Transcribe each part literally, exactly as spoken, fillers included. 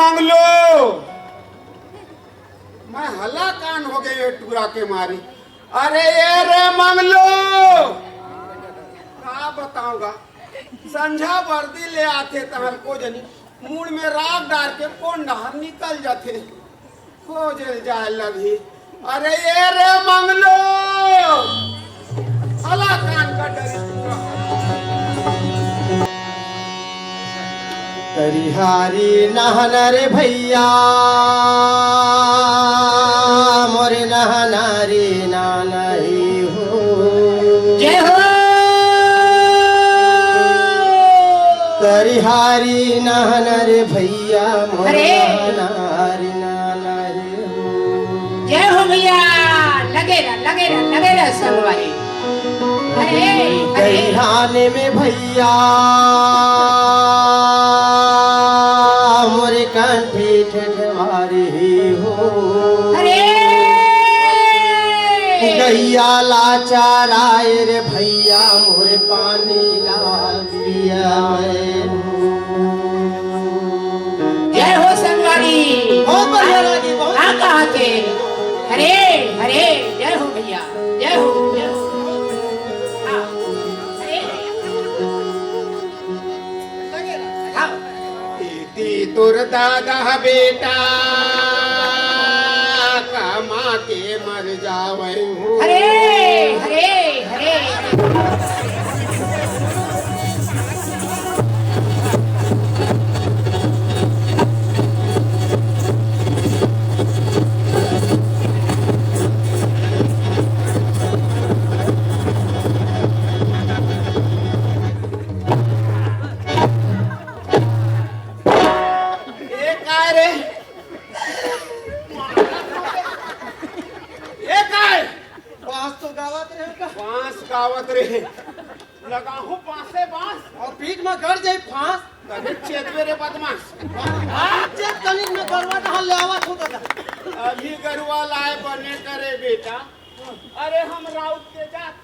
मंगलू, मैं हलाकान हो गे ये टूरा के मारे। अरे ये रे मंगलू, का बतावंव गा, संझा बरदी ले आथे तहन को जनी मुड़ में राख डार के कोन डहर निकल जाथे। खोजे ल जाए लगही। अरे ये रे मंगलू, हलाकान का डरी टूरा। तरिहारी नहना रे भइया, मोरे नहना रे नाना ही हो। जय हो। तरिहारी नहना रे भइया, मोरे अरे। नहना रे नाना ही हो। जय हो भइया, लगे रह, लगे रह, लगे रह संगवारी। अरे, अरे। दइहान में भइया मोरे कंठी ठेठवारी हो। अरे। गइया ला चराए रे भइया मोरे पानी ला पियाए हो। जय हो संगवारी। बहुत बढ़िया लगी, बहुत का बढ़िया। कहा के? हरे, हरे, जय हो भइया, जय हो, जय हो। हाँ, हरे। हाँ। इति तोर दादा बेटा कमा के मर जावै हूँ। हरे, हरे, हरे। ए काय रे? ए काय? बांस तो गावत रहे का? बांस गावत रहे। लगाहूं बांसे बांस। अउ पीठ में गड़ जाई फांस। तबे चेतबे रे बदमाश। आज चेत कनिक में गरवा डहर ले आवत हों दादा। अभी गरवा लाए बने करे बेटा। अरे हम राउत के जात।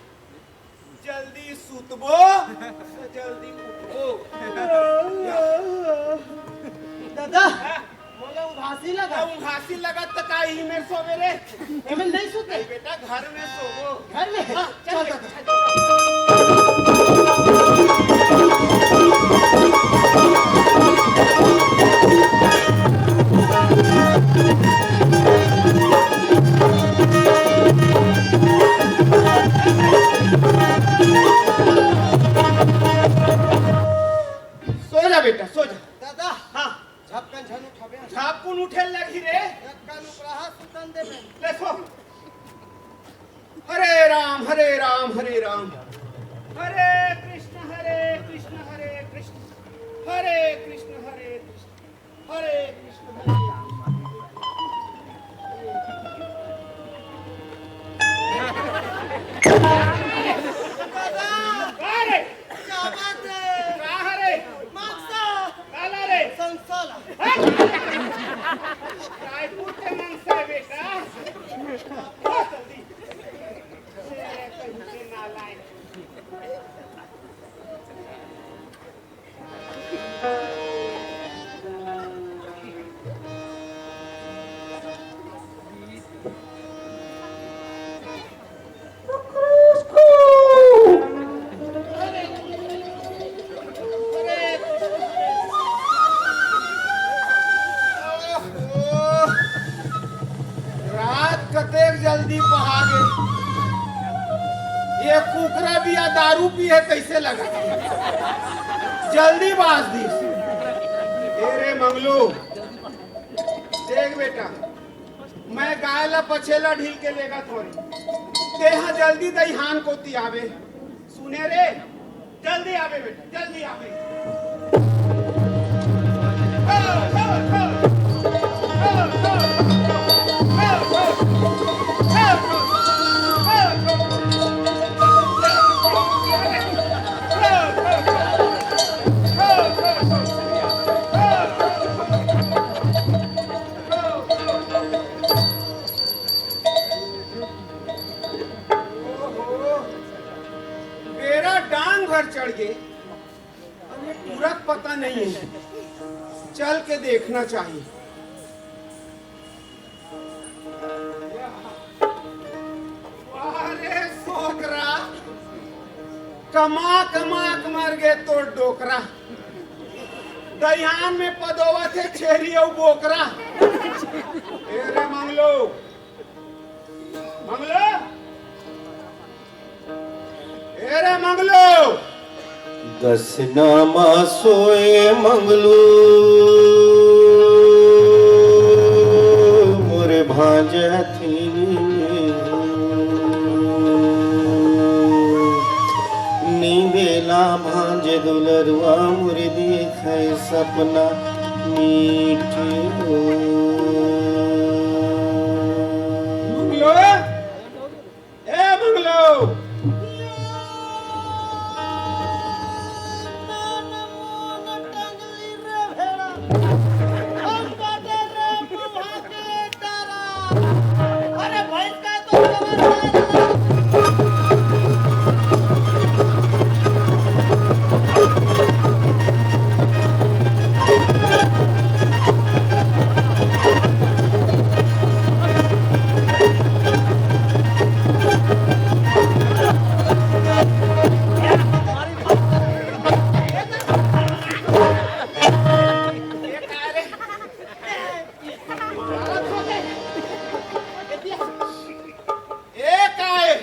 जल्दी सुतबो, त जल्दी उठबो। दादा, हाँ। मोला उघासी लगा। त उघासी लगा त का इही मेर सोबे रे? एमे नहीं सुते। नहीं बेटा, घर में सोबो। घर में? हाँ, चल चल, बेटा, चल। चल। सो जा बेटा, सो जा। दादा, हाँ। झपकन झन उठाबे। झपकुन उठे लगही रे। एक कान उपराहा सुतन देबे। ले सो। हरे राम, हरे राम, हरे राम। हरे कृष्ण, हरे कृष्ण, हरे कृष्ण। हरे कृष्ण, हरे कृष्ण। हरे कृष्ण, हरे कृष्ण। का रे? का बात है? का हरे? मांसा। काला रे? संसाला। हट! रायपुर के मांसा है बेटा। बहुत जल्दी। तेरे कहीं के नालायक। रात कतेक जल्दी पहा गे। ये कुकरा भी आ दारू पी है, कैसे लगा? जल्दी बाज दी। ए रे मंगलू, देख बेटा, मैं गाय ला पछेला ढील के लेगत हों रे। तेहा जल्दी दइहान कोती आबे। सुने रे, जल्दी आबे बेटा, जल्दी आबे। ओहो, बेरा डांग भर चढ़ गे। देखना चाहिए। अरे सोकरा, कमा कमा के मर गे तोर डोकरा। दइहान में पदोवत हे छेरी अउ बोकरा। ए रे मंगलू, मंगलू, ए रे मंगलू। दसना मा सोए मंगलू, मोर भांजा थी। नींदेला भांज दुलरुआ, मोर देखे सपना मीठ। मंगलू, ए मंगलू। अरे भैंस का तो ए, काय?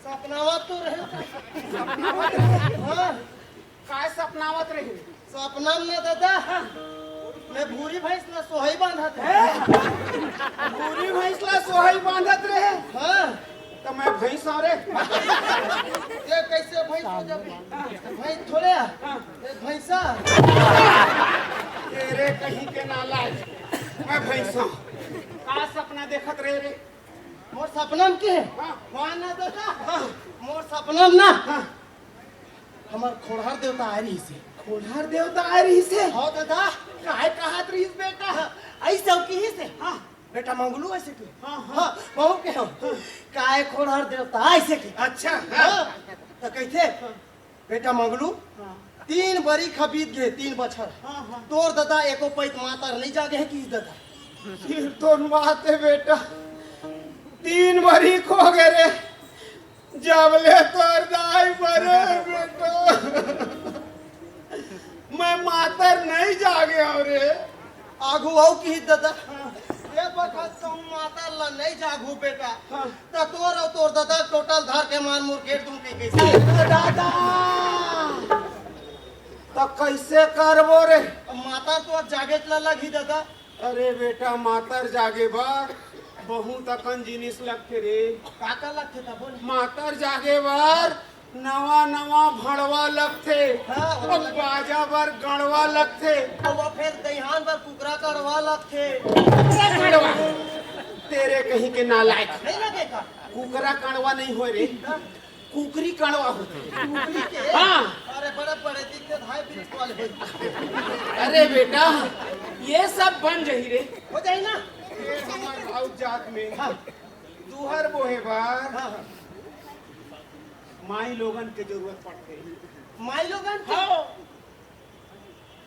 सपनावत तो रहे। सपनावत रहे? हाँ। काय सपनावत रहे? सपना में ना दादा, मैं भूरी भैंस ला सोहई बांधत रहे। भूरी भैंस ला सोहई बांधत रहे? हाँ। तो मैं भैंस हंव रे। ये कैसे भैंस हो जाबे? भैंस थोड़े आ। हाँ। ये भैंसा। तेरे कहीं के नालायक। मैं भैंस हंव। का सपना देखत रहे रे? मोर सपना में के हे? हाँ। वाह ना दादा। हाँ। मोर सपना में ना। हाँ। हमर खोड़हर देवता आए रहिस हे। खोड़हर देवता आए रहिस हे? हाँ दादा। काय कहत रहिस बेटा? हाँ, अइसे हो किहिस हे। हाँ। बेटा मंगलू अइसे के। हाँ, हाँ। हाँ, बहू के हो। हाँ। काय खोड़हर देवता अइसे के। अच्छा, हाँ। हाँ। त कहिथे, हाँ। बेटा मंगलू, हाँ। तीन बरी खबीत गे, तीन बछर। हाँ, हाँ। तोर ददा एको पइत मातर नइ जागे हे कि ददा? सिर तोर माते बेटा, तीन बरी खो गे रे। जब ले तोर दाई मरे बेटा, मैं मातर नइ जागे हंव रे। आघू अउ किहिस ददा, ये बखत तो मातर ला नइ जागहूं बेटा। हाँ। त तोर अउ तोर ददा टोटल धर के मार मुरकेट दूं कहिके। दादा, त कइसे करबो रे? मातर तो अब जागेच ला लगही ददा। अरे बेटा, मातर जागे बर बहुत अकन जिनिस लगथे रे। का का लगथे त बोल? मातर जागे बर नवा नवा भड़वा लगथे, हाँ, वो तो अउ लगथे। बाजा बर गड़वा लगथे। अउ वो फेर दइहान बर कुकरा कड़वा लगथे। कुकरा कड़वा? तेरे कहीं के नालायक। नइ लगे का? कुकरा कड़वा नइ होय रे, हाँ। कुकरी कड़वा होथे। कुकरी के? हाँ। अरे बड़े बड़े दिखथे, हाइब्रिड वाले होय। अरे बेटा, ये सब बन जाही रे। हो जाही ना? ये हमर राउत जात में हाँ। तुहर बोहे बर हाँ, हाँ। माई लोगन के जरूरत पड़थे। माई लोगन के? हाँ।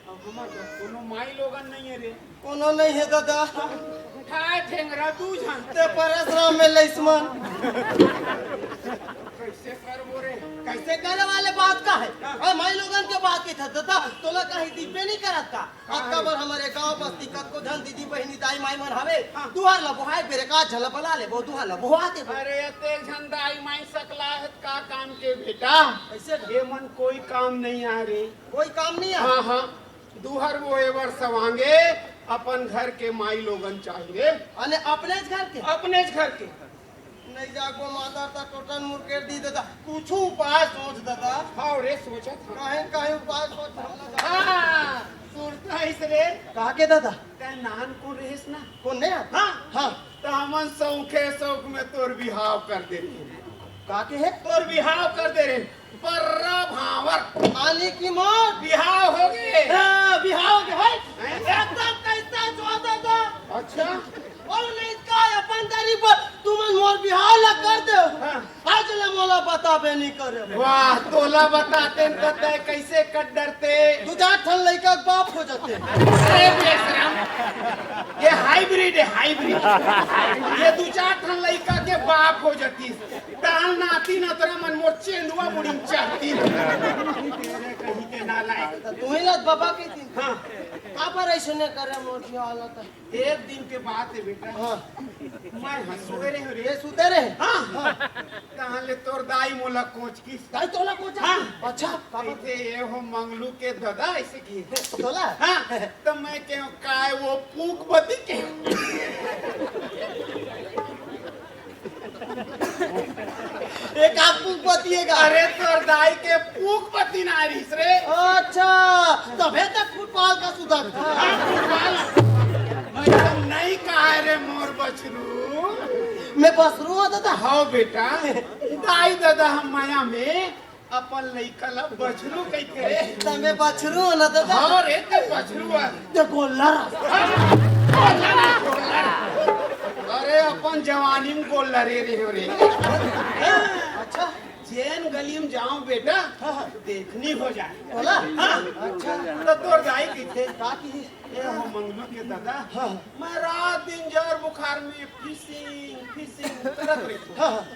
अब हमर घर कोनो माई लोगन नइ हे रे। कोनो नइ हे ददा। ठाय ठेंगरा दू झन। ते परसराम में लइसमन। कइसे करबो रे? कइसे करे वाले बात का हे? हाँ। अउ माई लोगन के बात कहिथे ददा, तोला कहीं दिखबे नइ करत का? अतका बर हमरे गांव बस्ती कतको झन दीदी बहिनी दाई माई मन हवे। हाँ। तुहर ला बोहाय बेरे का झन ला बला लेबो, तुहर ला बोहा देबो। अरे अतेक झन दाई माई सकला हे त का काम के बेटा? कइसे? ये मन कोई काम नइ आय रे। कोई काम नइ आय? हाँ, हाँ। तुहर बोहे बर सवांगे अपन घर के माई लोगन चाहिए। अने अपनेच घर के? अपनेच घर के। नइ जागो मातर त टोटन मुरकेट दी ददा। कुछु उपाय सोच ददा। हाँ रे, सोचत हंव। काहे, काहे उपाय सोच हमला जा- हाँ, सुरता अइस रे। का के ददा? तैं नानकुन रहेस ना? कोन ने? हाँ। हाँ। त हमन सौखे सौख में तोर बिहाव कर दे रहे। का के हे? तोर बिहाव कर दे रहे। बर्रा भांवर। आनी की मौत। बिहाव हो गे। हाँ, बिहाव हो गे भाई। हैं? एकदम कइसा जोर ददा। अच्छा। अउ नइ का अपन दरी पर तुमन मोर बिहाव ला कर दे। हाँ। आज ले मोला बताबे नहीं करे। वाह, तोला बताते न तो तय कैसे कर डरते? दू चार ठन लइका के बाप हो जाते। अरे बेशरम, ये हाइब्रिड है, हाइब्रिड। ये दू चार ठन लइका के बाप हो जाती। ताल नाती नतरा मन मोर चेंदुआ मुड़ी में चढ़ती। तेरे कहीं के नालायक। तो तू ही ना बाबा के दिन। हाँ। काबर ऐसे नहीं करे मोर बिहाव ला तो? एक दिन के बात है बेटा। हाँ। मैं हंसुए रहे रे। ये सुते रहे? हाँ। हाँ। तहाँ ले तोर दाई मोला कोचकिस। दाई तोला कोचकिस? हाँ। अच्छा, काबर? कहिथे, "ए हो मंगलू के ददा," ऐसे किए। तोला? हाँ। तो मैं कहेंव, "काय वो पूक बती के?" एक आध पूक बतिएगा। अरे तोर दाई के पूक बती ना रिस रे। अच्छा, तभे तक फुटबॉल का सुधर। हाँ, फुटबॉल। मैं तो नहीं कहा रे मोर बछरू। मैं बछरू हों दादा? हाँ बेटा, दाई ददा ह मया में अपन लइका ला बछरू कहिथे। त मैं बछरू हों ना दादा? हाँ रे, ते बछरू ह। ते गोल्लर। हाँ, गोल्लर, गोल्लर। अरे अपन जवानी में गोल्लरे रहे रे। अच्छा। जेन गली में जाओं बेटा, हाँ, हाँ। देखनी हो जाए। बोला? हाँ। अच्छा। तो तोर दाई कहिथे, का कही? "ए हो मंगलू के ददा, हाँ। मैं रात दिन जर बुखार में फिसिंग, फिसिंग करत रहिथों। हाँ, हाँ।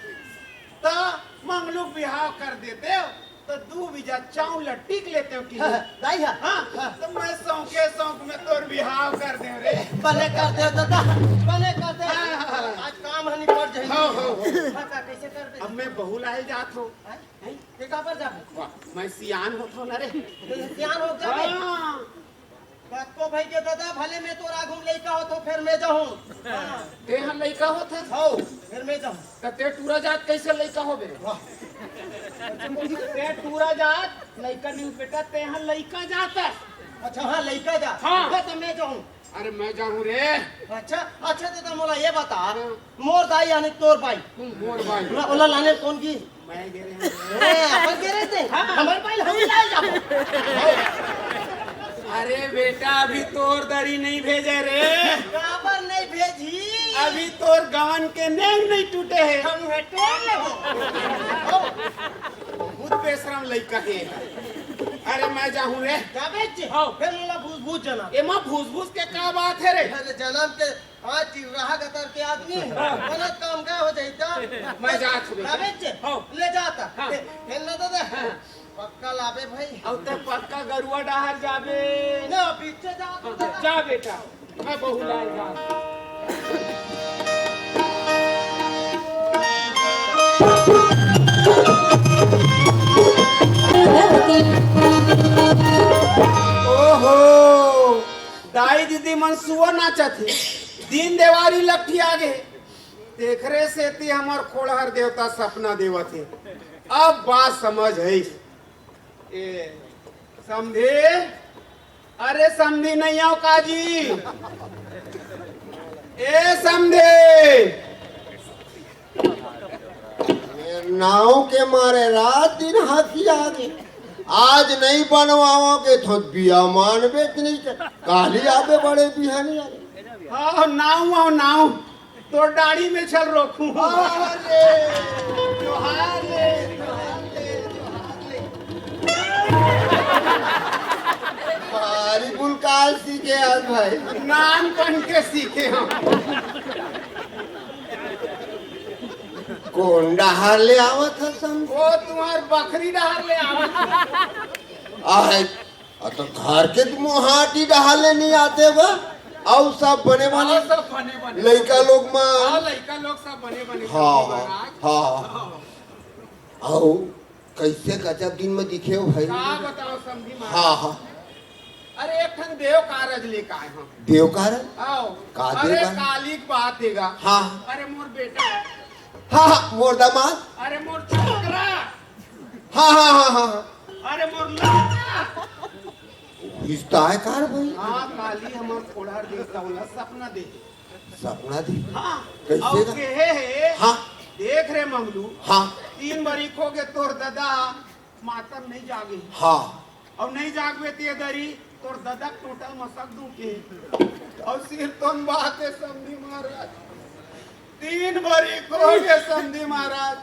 त मंगलू के बिहाव कर देतेव, त दू बीजा चाउर ला टिक लेतेव कि।" हाँ, हाँ, दाई हा। हाँ, हाँ। त मैं सौंके सौंक में तोर बिहाव कर देंव रे। बने कर देव दादा, बने कर देव। हाँ, हाँ, हाँ। आज काम ह निपट जाही। हाँ, हाँ, हाँ। हाँ, का, कैसे कर दे? अब मैं बहू लाए जात हों। हैं? हैं? ते काबर जाबे? वाह, मैं सियान होत हों ना रे। ते सियान हो जाबे? हाँ। कतको भई के दादा, भले मैं तोर आगू में लइका होत हों, फेर मैं जाहूं। हाँ। तेहा लइका होत हस? हौ, फेर मैं जाहूं। त ते टूरा जात कैसे लइका होबे? वाह। ते टूरा जात लइका नहीं बेटा, तेहा लइका जात हस। अच्छा, हाँ, लइका जात। हाँ। हाँ, त मैं जाहूं। अरे मैं जाहूं रे। अच्छा, अच्छा दादा, मोला ये बता, हाँ। मोर दाई यानी तोर बाई। हम्म, मोर बाई। ओला, ओला लाने कोन गिस? मैं गे रहेंव। ए, अपन गे रहे थे? हाँ। हमर बाई ला हम लाए जाबो। अरे बेटा, अभी तोर दरी नहीं भेजे रे। काबर नहीं भेजही? अभी तोर गवन के नेंग नहीं टूटे हे। हम हे टोर ले हो। बहुत बेशरम लइका हे। अरे मैं जाहूं रे। जाबे जी। हाँ। फेर मोला भूस भूस जना। एमा भूस भूस के का बात हे रे? अरे जनम के आज चिर्राहा गतर के आदमी, हाँ। गलत काम का हो जाही त? मैं जात हूँ बेटा। जाबे जे? हाँ। ले जात। हाँ। ए, हेल ना दादा। हाँ। पक्का लाबे भाई। अब ते पक्का गरुआ डहर जाबे। ना, पीछे जा हाँ, दादा। जा बेटा। मैं बहू लाए जा। ओहो। दाई दीदी मन सुआ नाचत हे, दिन देवारी लकठिया गे हे, तेखरे सेती हमर खोड़हर देवता सपना देवत हे। अब बात समझ आइस। ए, समधी, अरे समधी नहीं आव का जी? ए समधी, मेर नाव के मारे रात दिन हंसी आगे। आज नहीं बनवाओगे तो बिया मानबे नहीं कर। काली आबे बड़े बिहानी आगे। हाँ, नाव आओ, नाव। तोर डाड़ी में छल रोकूं। अरे, जोहार ले, जोहार ले, जोहार ले। भारी गुलकार सीखे आज भाई। नानपन के सीखे हम। कोन डहार ले आवत हस हम? वो तुम्हार बखरी डहार ले आवत हस। आहे, अ, तो घर के मोहाटी डहार ले नहीं आते बा? अउ सब बने बने? हाँ, सब बने बने। लइका लोग मन? हाँ, लइका लोग सब बने बने। हाँ, हाँ, महाराज। हाँ। अउ कैसे गजब दिन में दिखे हो भाई? का बताओ समधी महाराज? हाँ, हाँ। अरे एक ठन देव कारज लेके आए हम। देव कारज? आओ। का अरे देव कारज? काली के बात हे गा। हाँ। अरे मोर बेटा। हाँ, हाँ, मोर दामाद। अरे मोर छोकरा। हाँ, हाँ, हाँ, हाँ, हाँ। अरे मोर लड़का। रिश्ता है कार भाई? हाँ, काली हमर खोड़हर देवता वाला सपना दे। सपना दे? हाँ। कैसे अउ गा? कहे हे, हाँ। देख रे मंगलू, हाँ। तीन बरिस हो गे तोर ददा मातर नहीं जागे। हाँ। अउ नहीं जागबे ते दरी, तोर ददा टोटल मसक दूं के। अउ सिर तोन बात हे समधी महाराज। तीन बरी हो गे समधी महाराज,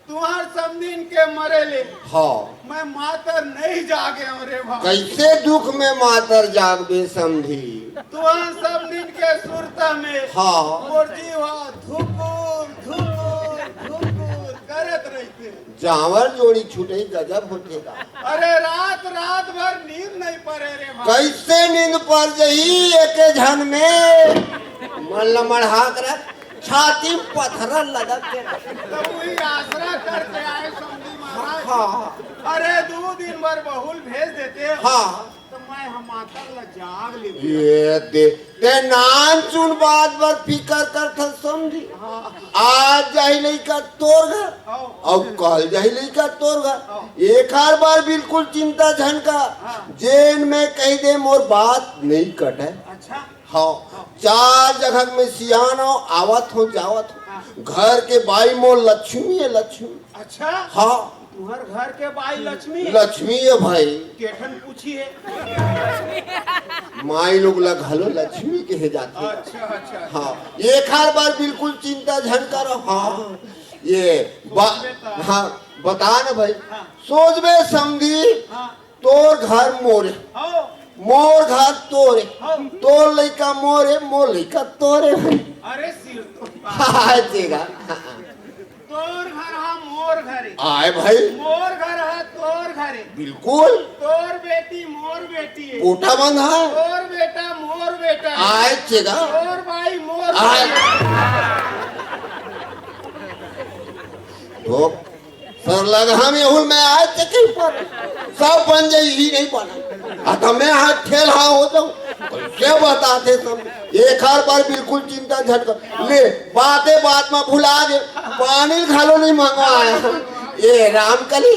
तुंहर समधिन के मरे ले हाँ। मैं मातर नहीं जागे हंव रे भाई। कइसे दुख में मातर जागबे समधी? तुंहर समधिन के सुरता में हाँ। मोर जीव ह धुकुर, धुकुर, धुकुर करत रहिथे। जांवर जोड़ी छूटे गजब होथे गा। अरे रात, रात भर नींद नहीं परे रे भाई। कइसे नींद पर जही एके झन में? मन ल मढ़ा के रख, छाती में पथरा लदक के रख। त उही आसरा करके आए समधी महाराज। हाँ, हाँ। अरे दू दिन बर बहू ल भेज देते। हाँ। त मैं ह मातर ल जाग लेते। ये दे, ते नानचुन बात बर फिकर करथस समधी। हाँ। आज जाही लइका तोर घर, हाँ। अउ कल जाही लइका तोर घर। हाँ। एखर बर बिल्कुल चिंता झन कर। हाँ। जेन मैं कहि देंव मोर बात नइ कटय। अच्छा। हाँ, चार जगह में सियान हो, आवत हो, जावत हो। हाँ। घर के बाई मोर लक्ष्मी हे, लक्ष्मी। अच्छा? हाँ। तुंहर घर के बाई लक्ष्मी हे? लक्ष्मी हे भाई। केठन पूछी हे? माई लोग ला घलो लक्ष्मी कहे जाथे। अच्छा, अच्छा, अच्छा। हाँ, एखर बर बिल्कुल चिंता झन करो। हाँ, ये बा-, सोचबे त। हाँ, बता ना भाई। हाँ। सोचबे समधी। हाँ। तोर घर मोरे, हाँ। मोर घर तोरे, हाँ। तोर लइका मोरे, मोर लइका तोरे भाई। अरे सिर तो हाय तेरा। तोर घर हा मोर घरे। आय भाई। मोर घर हा तोर घरे। बिल्कुल। तोर बेटी मोर बेटी हे। पोटा बंधा। तोर बेटा मोर बेटा हे। आय चेगा। तोर बाई मोर आय। बाई हे। तो सरलगहा में हुल मैं आय चेकिंग पर सब बन जाई, ही नहीं बना। आ त मैं हाथ ठेल हा हो जाऊं। कइसे बताथे सब? एखर बर बिल्कुल चिंता झन कर। ले, बाते बात में भुला गे। पानी घलो नहीं मंगवाया। ये रामकली।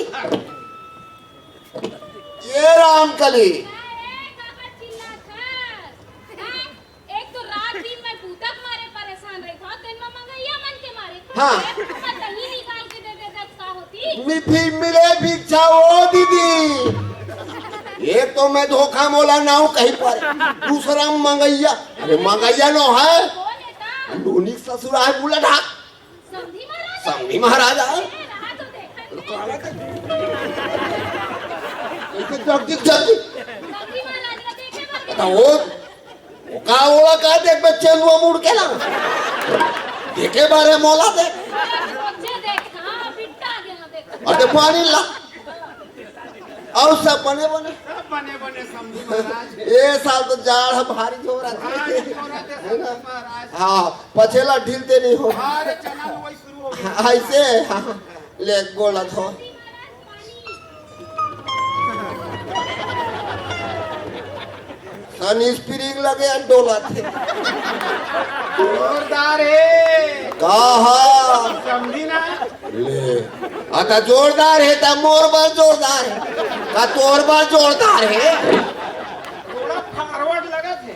ये रामकली। एक तो रात दिन मैं बूता के मारे परेशान रहिथंव, तेन म मंगइया मन के मारे। हाँ। मैं दही निकाल के दे देथस का होती? मिठी मिले भिक्षा ओ दीदी। एक तो मैं धोखा मोला नाव कहीं पर, दूसरा मंगइया। अरे मंगइया नो हे। कौन हे ता? नोनी ससुरा हे बुला ढाक। समधी महाराज? समधी महाराज आय। ए, रहा तो देखा नहीं। रुको, आवा तो। इसे जल्दी, जल्दी। समधी महाराज ला देखे बर तो वो, वो का ओला का देख बे चेंदुआ मुड़ के ना। देखे बारे मोला देख। सोचे देख, हाँ, बिट्टा आ गया देख। अरे पानी ला। अउ सब बने बने? सब बने बने समधी महाराज। ए साल तो जाड़ ह भारी जोर आथे। भारी जोर आथे है ना? समधी महाराज। हाँ, पछेला ढीलते नहीं हो। अरे चना लुवई शुरू हो गया। हाँ, ऐसे, हाँ, ले गोला धो। सन स्प्रिंग लगे अउ डोलत हे। जोरदार हे। का हा? समधी ना? ले। आ त जोरदार हे, त मोर बर जोरदार हे। का तोर बर जोरदार हे? थोड़ा फॉरवर्ड लगत हे।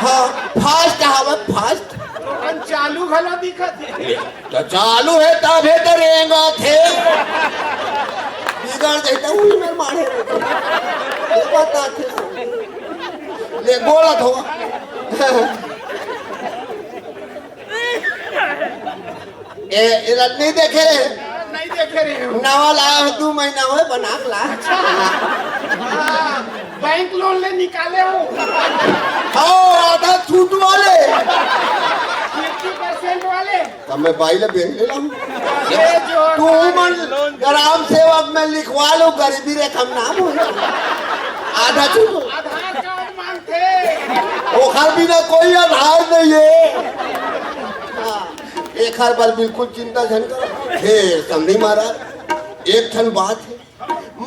हाँ, फास्ट हवय, फास्ट। थोकन चालू घलो दिखत हे। त चालू हे, तभे त रेंगत हे। बिगड़ जाही त उही मेर माढ़े रही। ये बताथे। ले, बोलत हो। ए, एला नहीं देखे रे। नहीं देखे रे। नवा लाया हो, दू महीना होय, बना के ला। हाँ, बैंक लोन ले निकाले हो। हाँ, आधा छूट वाले। फिफ्टी परसेंट वाले। तब मैं बाई ले बैंक ले लाऊं। ये जो तू मन ग्राम सेवक में लिखवा लो, गरीबी रेखा में नाम हो। आधा छूट। आधार कार्ड मांगथे। ओखर बिना कोई आधार नहीं हे। हाँ। एखर बर बिल्कुल चिंता झन करो। हे समधी महाराज, एक ठन बात हे,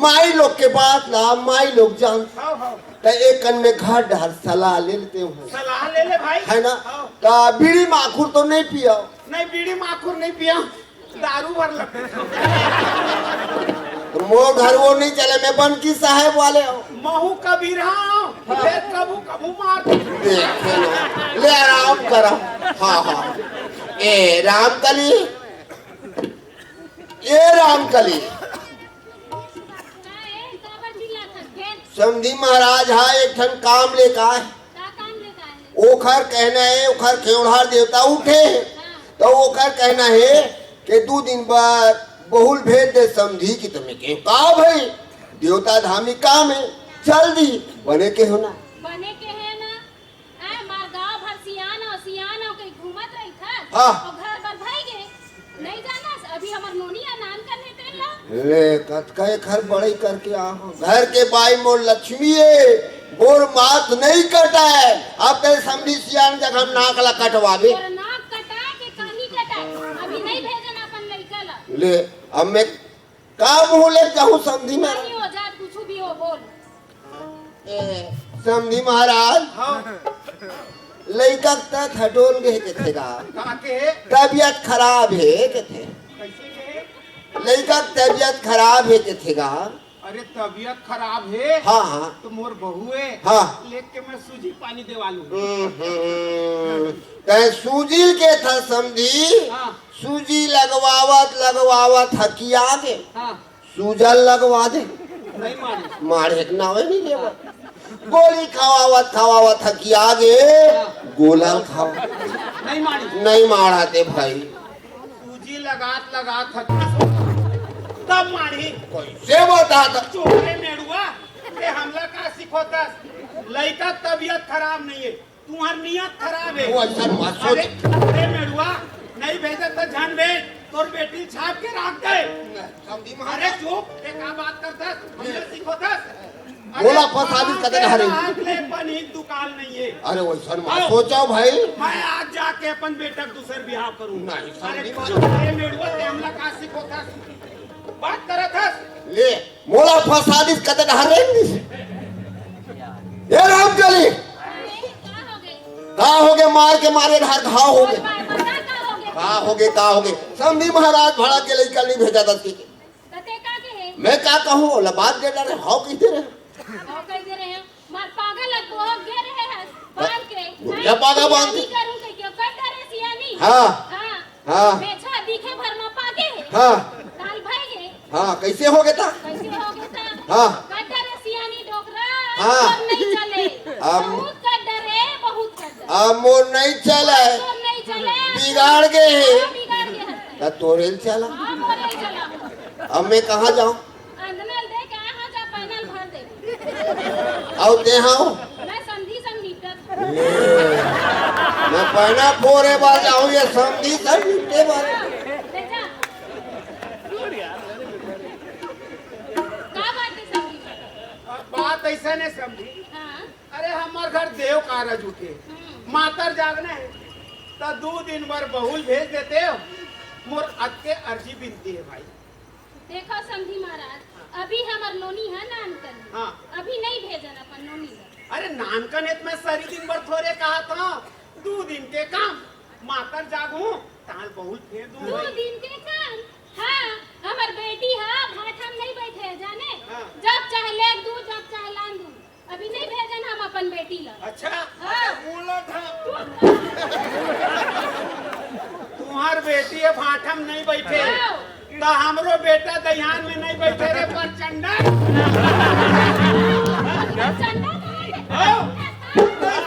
माई लोग के बात ला माई लोग जान। हाँ, हाँ। त एक कन में घर डहर सलाह ले लेते हैं। सलाह ले ले भाई। है ना? हाँ। त बीड़ी माखुर तो नहीं पिया? नहीं, बीड़ी माखुर नहीं पिया, दारू भर लगे। तो मोर घर वो नहीं चले, मैं बनकी साहेब वाले हूँ। महू कबीर हाँ, हाँ। ये कबू कबू मार। देखे लो, ले आराम करा। हाँ, हाँ। ए रामकली, ए रामकली। समधी महाराज हा एक ठन काम लेके आए। का काम लेके आए? ओखर कहना हे, ओखर खेवड़हार देवता उठे हे, त ओखर कहना हे के दू दिन बाद बहू ल भेज दे समधी। कि त मैं केहेंव का भई, देवता धामी काम हे, चल दी। बने केहेंव ना। बने केहेंव ना। आय, मार गाँव भर सियान हो, सियान हो के घूमत रहिथस। हाँ। अउ घर बर भई गे। नहीं जानस, अभी हमर नोनी ह नानकन हे तेन ला। ले, कतका एखर बड़ई करके आ हो। घर के बाई मोर लक्ष्मी ए, मोर माथ नहीं कटाय। अब ते समधी सियान जग हम नाक ला कटवाबे। तोर नाक कटाय के कानी कटाय। अभी नहीं भेजन अपन लइका ला। ले, अब मैं का मुँह ले जाहूँ समधी महाराज? नहीं हो जात, कुछ भी हो, बोल। ए, समधी महाराज, हाँ। लइका के त थटोल गे कथे गा। का के? तबियत खराब हे कथे। कैसे के? लइका के तबियत खराब हे कथे गा। अरे, तबियत खराब हे? हाँ, हाँ। त मोर बहू हे। हाँ। लेके मैं सूजी पानी देवा लूँ। हम्म, हम्म। तैं सूजी ल केथस समधी। हाँ। सूजी लगवावत लगवावत हकिया गे। हाँ। सूजन लगवा दे। नहीं माढ़े। माढ़े के नावे नहीं लेवत। गोली खवावत खवावत हकिया गे। हाँ। गोला ल खावा। नहीं माढ़े। नहीं माढ़ा ते भाई। सूजी लगात लगात हकिया। तब माढ़े। कैसे बता त? चोरे मेड़ुआ, ते हमला का सिखोतस? लइका तबियत खराब नहीं हे। तुँहर नियत खराब हे। वो अइसन मत सोच। अरे, अरे मेड़ुआ, नहीं भेजत त झन भेज, तोर बेटी ल छाप के राख दे। समधी महाराज। अरे चुप, ये का बात करथस? हमला सिखोतस? अरे, बोला, फंसा दी कदे पाँव के हरे। राख ले, पनीर दुकान नहीं हे। अरे, वइसन मत सोचव भाई। मैं आज जाके अपन बेटा के दूसर बिहाव करूँ। नहीं, अरे समधी महाराज। चुप, अरे मेड़ुआ, ते हमला का सिखोतस? बात करत हस? ले, मोला फंसा दिस, कते डहर रेंग दिस। ए रामकली, का होगे? मार के मारे डहर घाव होगे। का होगे, का होगे? समधी महाराज भड़क के लइका नहीं भेजा दस के। मैं का कहूँ, ओला बात दे डरे, हव कहिते रहे। हव कहिते रहे। मार पागा लग को गे रहे हस, बांध के। गुड़िया पागा बांध के। सियानी करूँ कहिके, कर डरे सियानी। हाँ। हाँ। हाँ। मेछा दिखे भर मा पागे हे। हाँ। काल भई गे। हाँ, कैसे होगे ता? कैसे होगे ता? हाँ। कर डरे सियानी डोकरा, हाँ। तोर नहीं चले। हम बहुत कर डरे, बहुत कर डरे। अब मोर नहीं चले। तोर नहीं चले। बिगाड़ गे हे। हाँ, बिगाड़ गे हे। त तोरे ल चला। हाँ, मोरे ल चला। अब मैं कहाँ जाऊँ? अंदना ल दे के आय हँव, जा पैना ल भर दे। अउ ते हव? मैं समधी संग निपटत हँव। ए, मैं पैना फोरे बर जाहूँ, ये समधी संग निपटे बर। हाँ, ले जा। का बात हे समधी? बात अइसन हे समधी। हाँ। अरे हमर घर देव कारज उठे, हम्म। मातर जागना हे, त दू दिन बर बहू ल भेज देते हो। मोर अतके अर्जी बिनती हे भाई। देखो समधी महाराज, अभी हमर नोनी हे नानकन। हाँ। अभी नहीं भेजन अपन नोनी ला। अरे नानकन हे त मैं सरी दिन बर थोरे कहत हँव, दू दिन के काम, मातर जागहूँ, तहाँ ल बहू ल फेर दूँ। दू दिन के काम? हाँ, हमर बेटी ह भाठा म नहीं बइठे हे जाने, हाँ। जब चाहे लेग दूँ, जब चाहे लान दूँ। अभी नहीं भेजन हम अपन बेटी ला। अच्छा? हाँ। बोला था। तुँहर बेटी ह भाठा म नहीं बइठे, हाँ। त हमरो बेटा दइहान म नहीं बइठे रे परचंडा। परचंडा कहाँ हे? हाँ।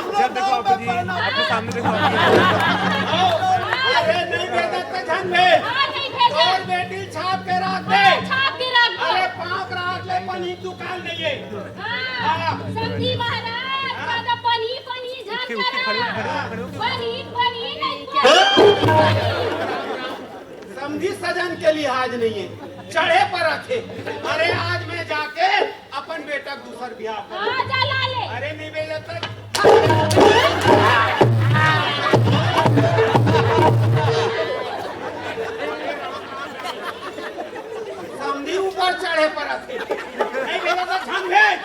इधर देखो आप जी, आपके सामने देखो आप जी। हाँ। अरे नहीं भेजत त झन भेज। हाँ, नहीं भेजन। तोर बेटी छाप के राख दे। हाँ, छाप के राख दे। अरे पाँव के राख ले, पनीर दुकान नहीं हे। हाँ, हाँ। समधी महाराज, हाँ। ज्यादा पनी, पनी झन करा। पनी, पनी नहीं, पनी। समधी सजन के लिहाज नहीं हे, चढ़े पर रखे। अरे आज मैं जाके अपन बेटा के दूसर बिहाव कर। हाँ, जा ला ले। अरे नहीं भेजत त समधी ऊपर चढ़े पर रखे। नहीं भेजत त झन भेज।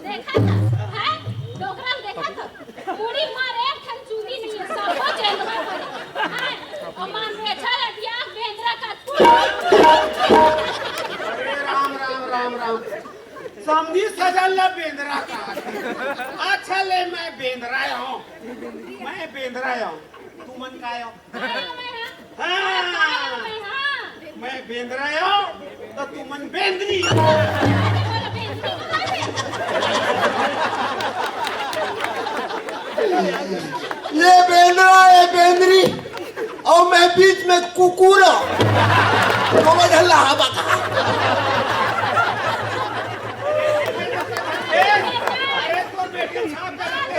देखा था, हैं? डोकरा ल देखा था। पूरी मारे एक ठन चूंदी नहीं हे, सबो जेंदवा भरे। हैं? अउ मार मेछा लटिया बेंदरा का। अरे राम, राम, राम, राम। समधी सजन ला बेंदरा का। अच्छा ले, मैं बेंदरा हँव। मैं बेंदरा हँव। तुमन काय हो? हाँ। मैं बेंदरा हँव, त तुमन बेंदरी। ये बेंदरा, ये बेंदरी, अउ मैं बीच में कुकुर। कोनो झन ला हवा का? अरे, तोर बेटी छाप कर दे।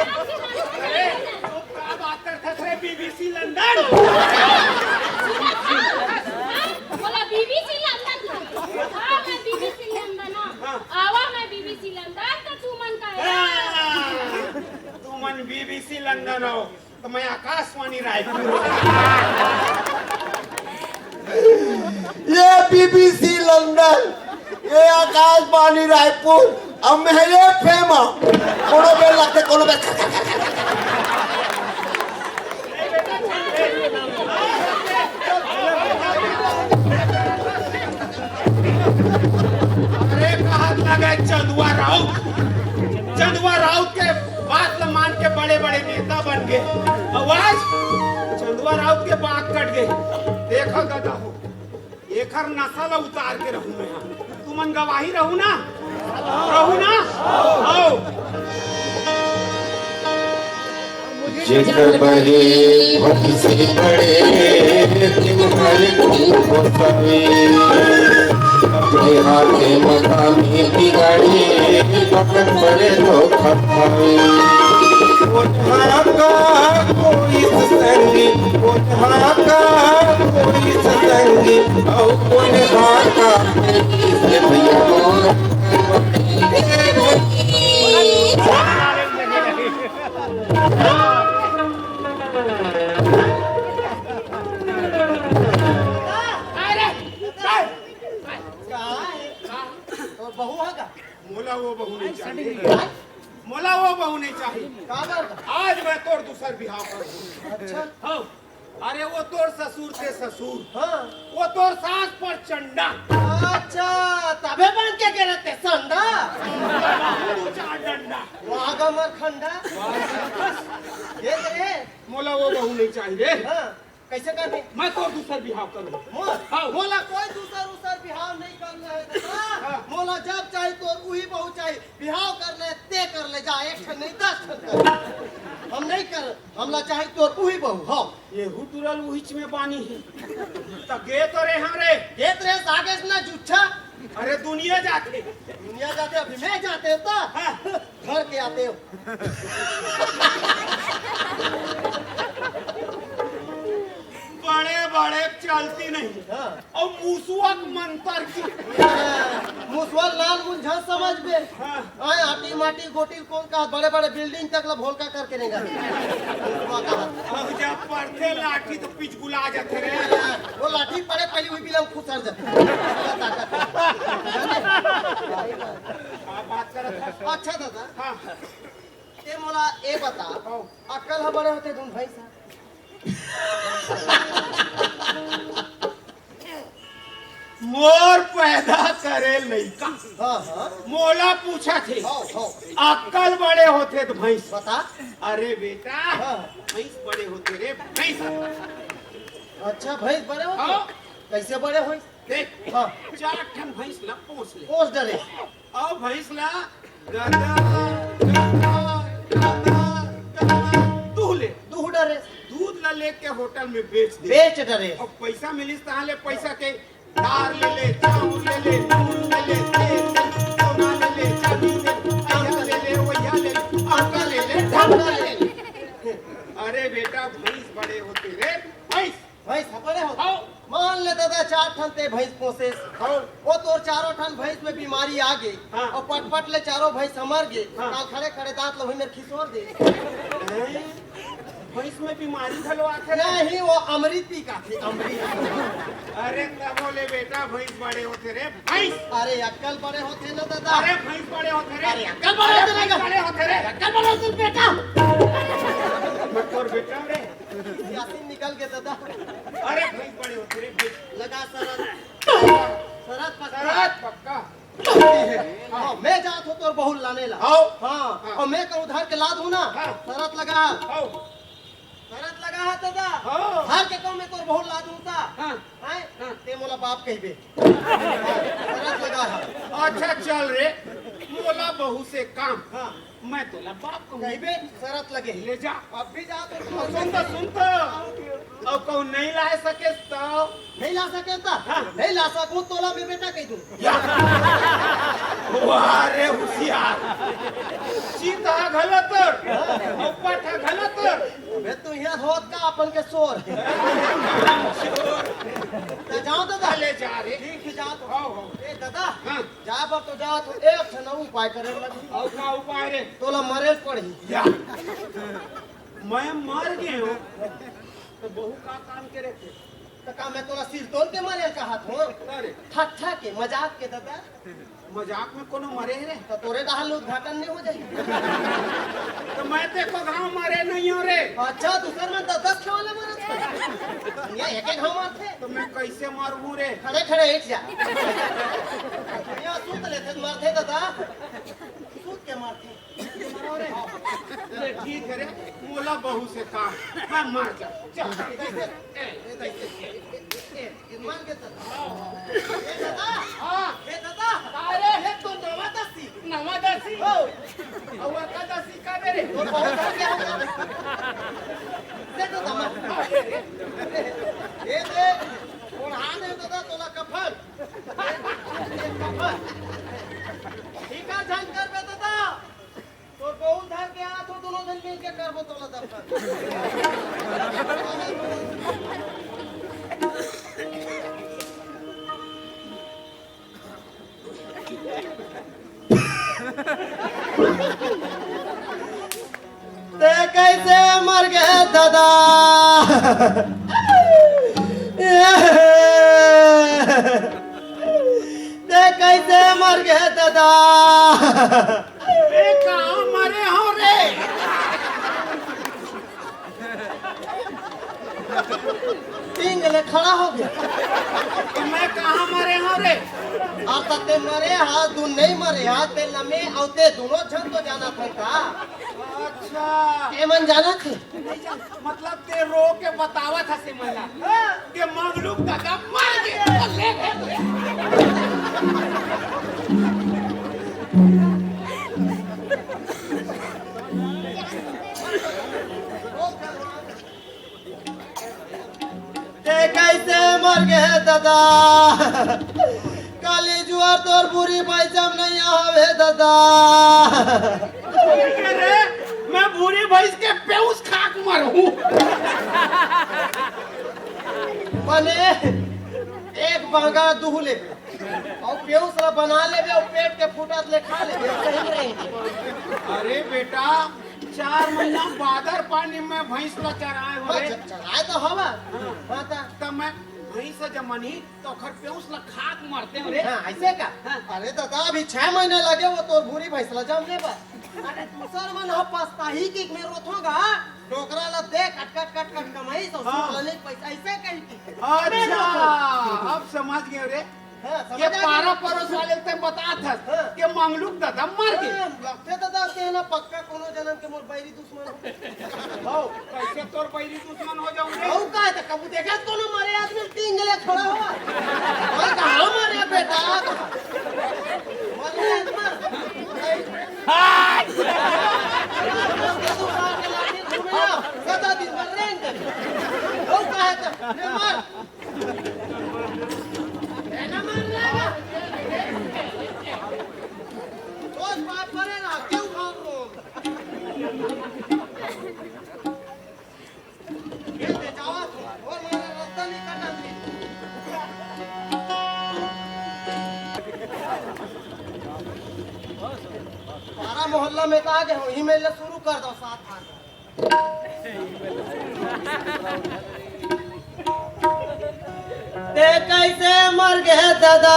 अरे, तू का बात करत हस रे, बीबीसी लंदन? बोला, बीबीसी लंदन। हाँ, मैं बीबीसी लंदन, हाँ। हाँ। आवा, मैं बीबीसी लंदन, तो तू मन का है। हाँ। तुमन बीबीसी लंदन हो, तो मैं आकाशवाणी रायपुर। ये बीबीसी लंदन, ये आकाशवाणी रायपुर, अब मैं ये फेमा। कोनो बेर लगते, कोनो बेर। अरे, कहत लगे चंदुआ राउत, चंदुआ राउत के बात ल मान के बड़े-बड़े नेता बन गे। अउ आज चंदुआ राउत के बात कट गे। देखा गदा हो, एखर नसा ल उतार के रहूं मैं। तुमन गवाही रहू ना? रहू ना? आओ। जेकर बड़े भक्ति से बड़े तिहार की होतावे, अपने हाथे मकामी बिगाड़े, पकड़ पड़े धोखा खावे। ओढ़ा का कोई संगी, ओढ़ा का कोई संगी, और कोई हाथ का से भैया। अरे, का है? तोर बहू है का? मोला वो बहू नहीं चाहिए। मोला वो बहू नहीं चाहिए। काबर? आज मैं तोर दूसर बिहाव करूँ। अच्छा। हाँ। अरे वो तोर ससुर के ससुर। हाँ। वो तोर सास पर चंडा। अच्छा, तबे बन के गे रहिथे संडा। दू चार डंडा। वाह गमर खंडा। ये रे। मोला वो बहू नहीं चाहिए। हाँ। कैसे करबे? मैं तोर दूसर बिहाव करूँ। मोर? हाँ। मोला कोई दूसर उसर बिहाव नहीं करना है दादा। हाँ। मोला जब चाही तोर उही बहू चाही। बिहाव करना है ते कर ले जा, एक ठन नहीं दस ठन कर। हम नहीं कर, हमला चाही तोर उही बहू। हाँ। ये हुटुरल उहिच में बानी है। त गे तो रे हमरे। गे तो रे सागेस ना जुच्छा। अरे दुनिया जाथे। दुनिया जाथे, अभी मैं जाथे तो। हाँ। घर के आते हो। बड़े बड़े चलती नहीं। हाँ। अउ मुसुआ के मंतर की। मुसुआ लाल मुंझा समझ बे। हाँ। आए आटी माटी गोटी कौन का बड़े बड़े बिल्डिंग तक ला भोलका करके नहीं गा। मुसुआ का। अब जब पड़थे लाठी तो पिचगुला जाथे रे। वो लाठी पड़े पहली हुई बिलम खुसर जाथे। का बात करत हस? अच्छा दादा। हाँ। ते मोला ए बता, हाँ। अक्कल ह बड़े होथे धुन भैंस ह? मोर पैदा करे लइका हाँ, हाँ। मोला पूछत हे, हाँ, हाँ। अक्कल बड़े होथे त भैंस। बता। अरे बेटा, हाँ। भैंस बड़े होथे रे, भैंस। अच्छा, भैंस बड़े होथे? हाँ। कैसे बड़े होइस? देख, हाँ। चार ठन भैंस ला पोस ले। पोस डरे। अउ भैंस ला गदा, गदा, गदा, गदा, दूह ले। दूह डरे। दूध ला लेके होटल में बेच दे। बेच डरे। अउ पैसा मिलिस तहाँ ले पैसा के दार ले ले, चाउर ले ले, नून ले ले, तेल ले ले, सोना ले ले, चांदी ले ले, अइहा ले ले, वइहा ले ले, अहका ले ले, ढमका ले ले। अरे बेटा, भैंस बड़े होथे रे, भैंस। भैंस ह बड़े होथे। हाँ। मान ले दादा, चार ठन ते भैंस पोसेस। हाँ। वो तोर चारों ठन भैंस में बीमारी आ गे। हाँ। अउ पट पट ले चारों भैंस ह मर गे। हाँ। काल खड़े खड़े दांत लोही मेर खिसोर दे। हैं? भैंस में बीमारी घलो आथे रे? नहीं, वो अमृत पी का थे, अमृत। अरे तभो ले बेटा, भैंस बड़े होथे रे, भैंस। अरे अक्कल बड़े होथे ना दादा। अरे भैंस बड़े होथे रे। अरे अक्कल बड़े होथे ना। भैंस बड़े होथे रे। अक्कल बड़े होथे बेटा। मैं तोर बेटा रे। यासीन निकल के दादा। अरे भैंस बड़े होथे रे, भैंस। लगा शरत। शरत पक्का। शरत पक्का। हाँ, मैं जात हूँ तोर बहू लाने ला। हाँ। हाँ, हाँ। अउ मैं कहूँ धर के ला दूँ ना। हाँ। शरत लगा। हाँ। शरत लगा है दादा। हाँ। धर के कहूँ मैं तोर बहू ला दूँ ता। हाँ। हैं? हाँ। ते मोला बाप कहिबे। शरत लगा है। अच्छा चल रे, मोला बहू से काम। हाँ। मैं तोला बाप कहूँ। कहिबे, शरत लगे। ले जा। अब भी जा तो। सुन तो, सुन तो। अउ कहूँ नहीं ला सकेस तो? नहीं ला सकेस तो? हाँ। नहीं ला सकूँ, तोला मैं बेटा कह दूँ। या। वाह रे होशियार। चीता घलो तोर, अउ पाठा घलो तोर। अबे तू यहाँ होत का अपन के शोर। शोर। तो जाओ दादा। ले जा रे। ठीक है, जाओ तो। आओ, आओ। ए दादा। हाँ। जा बर तो जा तो एक ठन उपाय करे लगी। अउ का उपाय रे? तोला मरे पड़ही। या। मैं मर गए हूँ। तो बहू का काम करे थे? तो का मैं तोला सिर तोड़ के मारे कहत हूँ? अरे। ठट्ठा के, मजाक के दादा। मजाक में कोनो मरे हे रे? तो तोरे डहार ले उद्घाटन नहीं हो जाए? तो मैं ते को घाव मारे नहीं हो रे। अच्छा, दूसर में दस दस के वाले मरत हे। ये एक एक घाव मारथे। तो मैं कैसे मरहूँ रे? खड़े खड़े उठ जा। ये सूत लेथे, मरथे दादा। सूत के मरथे। ले ठीक है रे, मोला बहू से काम, मैं मर जा। चल। ए, ए, ए, ए, ए, ए, मान के चल। ए दादा, हाँ। ए दादा, अरे हे तो नवा दसी। नवा दसी? हो। अउ एकादशी का बेरे? तो बहुत हो गया होगा। दे तो दमा। ए दे, ओढ़ा दे दादा तोला कफन। ए कफन। ठीक है, झन कर बे दादा। तोर बहू धर के आत हो, दोनों झन मिल के करबो तोला दफन। ते कैसे मर गए दादा? ते कैसे मर गए दादा? बे, कहाँ मरे हो रे? टींग ले खड़ा हो गया। तो मैं कहाँ मरे हो रे? अउ त ते मरे हा, तू नहीं मरे हा, ते लमे अउ ते दोनों झन तो जाना था का? अच्छा। के मन जाना थे? मतलब ते रो के बतावत हसे मला के मंगलू के दादा मर गे। ते कैसे मर गे दादा? काली जुआर तोर भूरी भैंस म नइ आवे दादा। अरे, मैं भूरी भैंस के पेउस खाक मरहूं। बने एक बांगा दुहू लेबे, अउ पेउस ला बना लेबे, अउ पेट के फूटत ले खा लेबे, सही में रही। अरे बेटा, चार महीना बादर पानी में भैंस ला चराए हो हाँ, रे। च-, चराए तो हवा। हाँ। हाँ, ता। तब मैं भैंस जब मनी तो ओखर पेउस ला खाक मरते हो रे। हाँ, ऐसे का? हाँ। अरे दादा, अभी छह महीना लगे वो तोर भूरी भैंस ला जम लेबा। अरे दूसर मन ह पछताही कि मैं रोथों गा, डोकरा ला दे कट कट कट कट कमाई ससुर हाँ। ला नहीं पैसा ऐसे कही थी। अच्छा, अब समझ गए रे। हाँ, समझ ये आ गया। पारा परोस वाले ते बतात हस हाँ। के मंगलू के दादा मर गे। हाँ, लगथे दादा के ना पक्का कोनो जन्म के मोर बैरी दुश्मन हो। हो, कैसे तोर बैरी दुश्मन हो जाऊं रे? हो का है, तो कबू देखे कोनो मरे आदमी तीन गले खड़ा हुआ? और कहाँ मरे बेटा? मरे आदमी। हाय! सदा दिन मर रहे हैं। हो का है, तो मर। पारा मोहल्ला में तो आ गए हो, ही मेले शुरू कर दो सात हाथ। ते कैसे मर गे दादा?